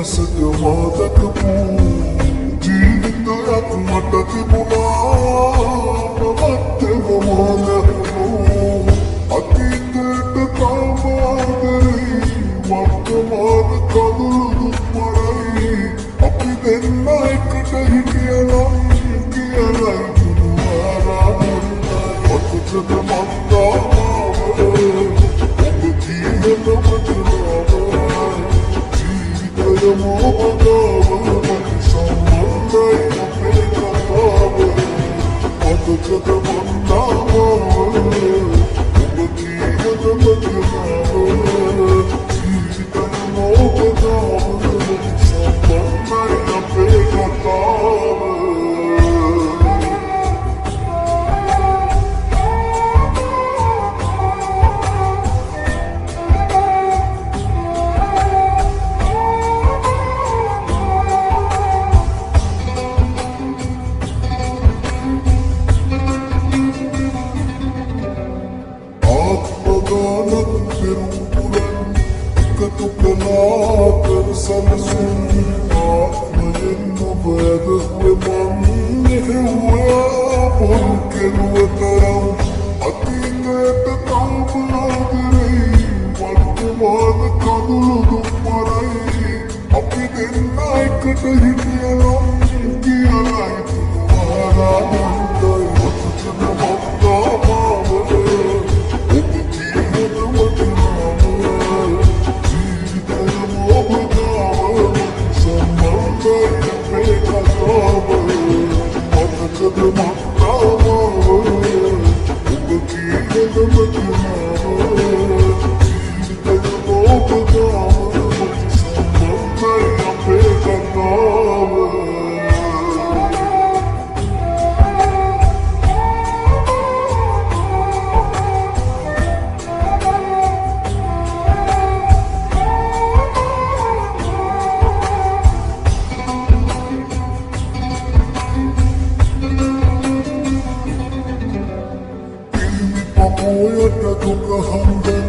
යසට මා දැකපු ජීවිතයක් මට තිබුණා. මමත් මා නැහුණු අතීතයට තාම ආදරෙයි. වර්තමාන කඳුළු දුක් මරයි. අපි දෙන්න එකට හිටියනම් කියලයි තුනුවාරා මතකද මන්දා මාව ඔබ කියන වචනාව. ජීවිතයම ඔබ ගාව මට සම්බන්ධයි අපේ කතාව. මතකද මන්දා මාව ඔබ කියන වචනාව. ජීවිතයම ඔබ ගාව මට සම්බන්ධයි අපේ කතාව. ආත්ම ගානක් පෙරුම් පුරන් එකතු කළා කර සැලසුම්. ආත්මයෙන් ඔබ ඇදහුවේ මං හෙව්වා බොරු කෙරුව තරම්. අතීතයට තාම ආදරෙයි. වර්තමාන කඳුළු දුක් මරයි. අපි දෙන්න එකට හිටියනම් කියලයි තුනුවාරා හොඳයි. මතකද මන්දා මාව ඔබ කියන වචනාව. ජීවිතයම ඔබ ගාව මට සම්බන්ධයි අපේ කතාව. මතකද මන්දා මාව ඔබ කියන වචනාව. ජීවිතයම ඔබ ගාව මට සම්බන්ධයි අපේ කතාව. පිරිමි පපුවට දුක හන්දන්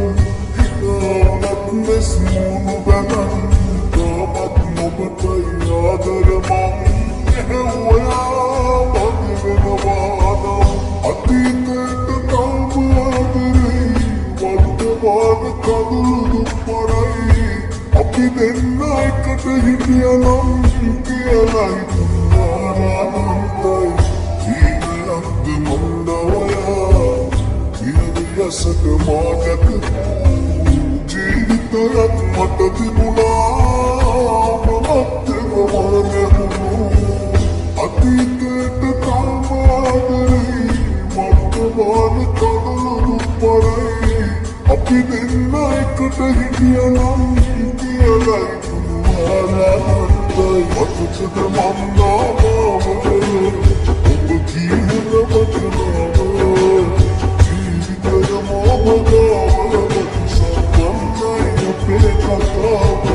හිනා වුණත් වෙස් මූණු බැලන්. තාමත් නොබටයි ආදර මං ඇහැව්වා මදි වෙනවා නම්. අතීතයට තාම ආදරෙයි. වර්තමාන කඳුළු දුක් මරයි. අපි දෙන්න එකට හිටියනම් කියලයි තුන්වාරා හොඳයි. හීනයක්ද මන්දවයා යසට මා දැකපු ජීවිතයක් මට තිබුණා. මමත් මා නැහුණු අතීතයට තාම ආදරෙයි. වර්තමාන කඳුළු දුක් මරයි. අපි දෙන්න එකට හිටියනම් කියලයි තුන්වාරා හොඳයි. මතකද මන්දා මාව ඔබ කියන වචනාව. ජීවිතයම ඔබ ගාව මට සම්බන්ධයි අපේ කතාව.